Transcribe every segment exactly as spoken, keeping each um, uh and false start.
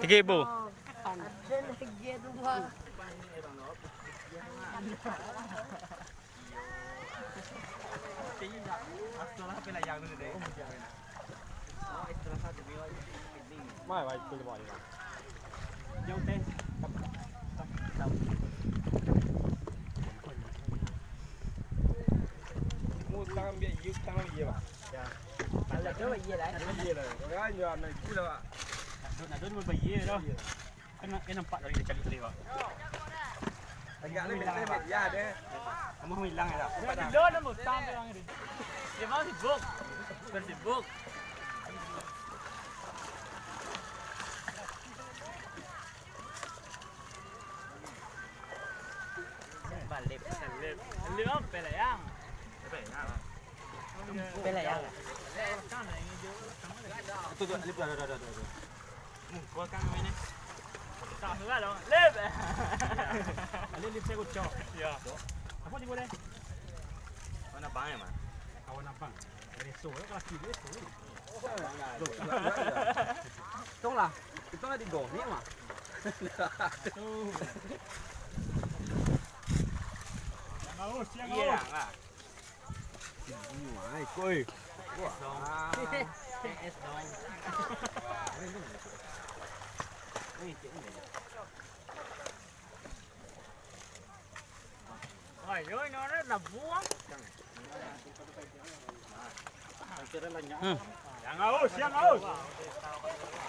Tiga ribu. Utang ambiak iyo, utang ambiak iyo, Pak. Ya. Kalau tu, iyalah. Iyalah. Orang jual anak itu lah, Pak. Nak dun, nak dun, berbayar dah. Kan, kan nampak dari dia cari beli, Pak. Agak lebih, lebih, ya, deh. Kamu hilang ya, dah. Dia dulu nama utang tu yang ini. Dia mau sibuk. Bukan sibuk. Balip. Balip. Balip apa lah, Yang? Apa ya? Apa lah, Yang? Itu tu, alip dah, dah, dah, dah, dah. Hmm, gua kan main ni. Tak salah dong. Lip. Alip lip saya kocok. Ya. Apa dia boleh? Kawan abang ya, Mas? Kawan abang. Reso lah, laki reso. Tong lah. Itu lah di gong ni, Mas. Tuh. Yang haus, yang haus. Iya lah. Wah, koi. Wah. Es dong. Wah, yo, ini orang lah buang. Hmm. Yang haus, yang haus.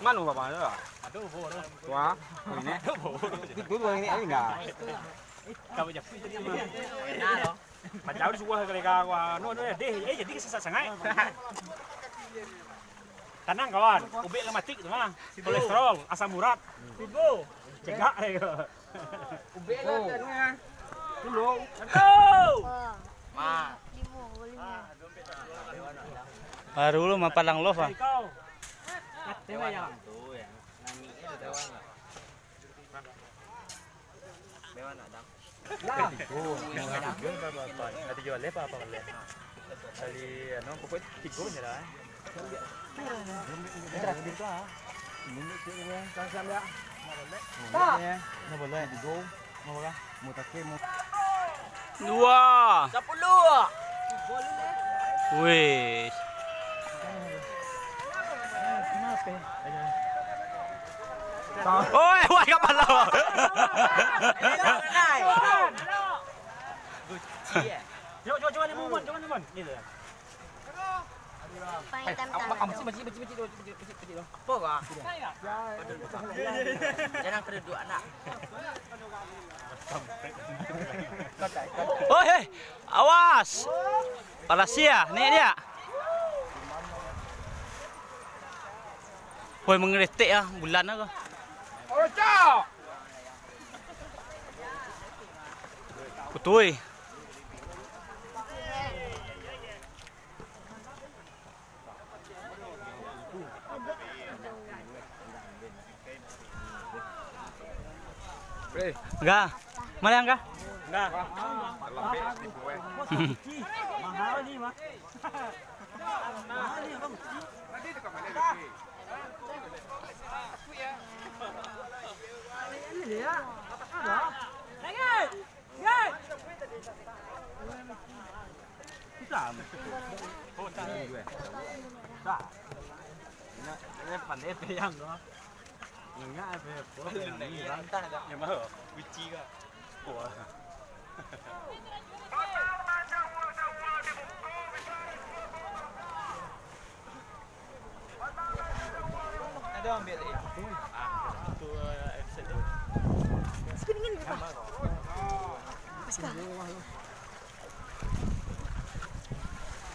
Mano bapak tu? Aduh, bodoh. Wah, ini. Aduh, bodoh. Itu dulu ini, ini enggak. Kau je. Nah, lo. Padahal suah kali ka, wah, no, no, deh, eh, jadi sesak sangat. Tanang, kawan, ubek lah mati tu mah. Kolesterol, asam urat. Tibo. Cegak deh. Ubek lah tanang. Dulu. Aduh. Ma. Limo, limo. Baru lu mapalang love, ah. Kau. Katanya yang. Tuh, ya. Nangis ya, kawan lah. Bewa nak dam. Lah. Tigo, nah, tigo, apa, apa, apa. Ada jual apa, apa, boleh. Kali, anu, pokoknya tigo je lah, eh. Terakhir tu, ah. Ini tu, ya. Sama-sama, ya. Nah, boleh. Nah, boleh. Tigo. Mau berapa? Mau takir, mau. Dua. Sepuluh. Wis. Oi, wah, kapalo. Cuba, cuba, cuba ni, Mun, cuba ni, Mun. Ni dah. Paitang tangan. Apa, apa, apa, apa, apa, apa, apa, apa, apa. Apa, Bang? Jangan kereduk anak. Oi, hei. Awas. Palasia, naik dia. Woi, mangeletek ah, bulan ah. Betul. Ga. Mana yang ga? Ga. Mahal ni, Bang. Mahal ni, Bang. Susah. Oh, susah. Susah. Ini, ini pandai peyang ko. Nengah apa ya? Paling nengah. Yang mana? Gucci kah? Wah. Ada ambil lagi. Ah, tu, eh, episode tu. Spinning in, Pak. Pas kah?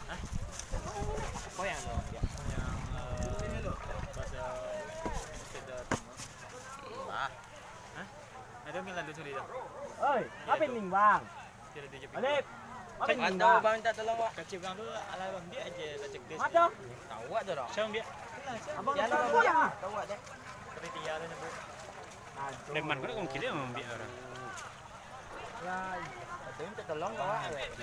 Hah? Apa yang lo ambil? Yang, eh, pasal episode tu. Wah. Hah? Ada yang lalu curi dah. Oi, apa ni, Bang? Alip. Apa ni, Bang? Bang minta tolong, Wak. Kacil Bang tu, alah, Bang, dia aja tak cek dia. Ada. Tahu tak, dah? Siapa dia? Abang tahu tak? Tahu tak? Tapi dia lah nyebut. Preman kau nak kongkil dia, Bang, biar orang. Ada yang minta tolong, Wak.